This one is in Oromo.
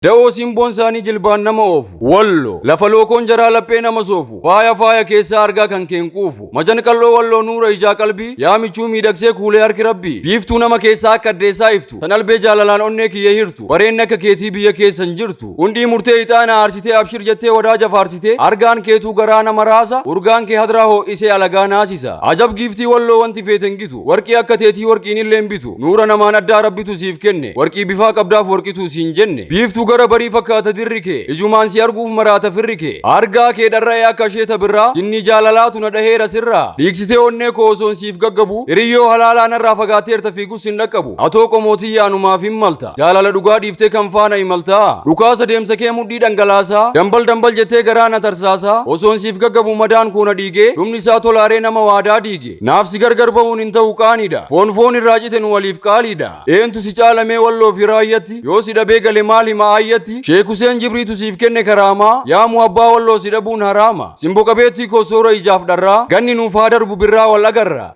Da'oo simboon isaanii jilbaan nama oofu. Wallo lafa lookoon jaraa laphee nama soofu. Faaya faaya keessaa argaa kan keen quufu. Majan qalloo walloo nuura ijaa qalbii. Yaa michuu miidhagsee kuulee harki rabbii. Biiftuu nama keessaa akka addeessaa iftu. Tan albee jaalalaan onnee kiyya hirtu. Bareenni akka keetii biyya keessan jirtu. Hundii murtee ixaana aarsitee abshir jettee wadaaja faarsitee. Argaan keetuu garaa nama raasa. Urgaan kee hadraa hoo'isee alagaa naasisa. Ajab giiftii walloo wanti feeten gitu. Warqii akka teetii warqiin illee hin bitu. Nuura namaan addaa rabbitu siif kenne. Warqii bifaa qabdaaf warqituu siin jenne. Biiftuu gara barii fakkaata dirri kee. Ijumaan si arguuf maraata firri kee. Argaa kee dharra'ee akka isheeta birraa. Jinni jaalalaatu na dhaheera sirraa. Dhiigsitee onnee koo osoon siif gaggabu. Hiriyyoo halaalaa narraa fagaatteerta fiigus hin dhaqqabu. Atoo qomootii yaanumaaf hin malta. Jaalala dhugaa dhiiftee kan faana imaltaa. Dhukaasa deemsa kee mudhii dhangalaasaa. Dambal dambal jettee garaa na tarsaasaa. Osoon siif gaggabu madaan koo na dhiigee. Dhumni isaa tolaaree nama waadaa diige. Naaf si gargar bahuun hin ta'u qaaniidha. Foon foon irraa cite nu waliif qaaliidha. Eentu si caalamee walloo fi raayyatti. Yoo si dhabee gale maal hima aayyatti. Sheek Huseen Jibriitu siif kenne karaamaa. Yaamu abbaa walloo si dhabuun haraama. Simbo qabeettii koo soora ijaaf dharraa. Ganni nuuf haa darbu birraa wal agarra.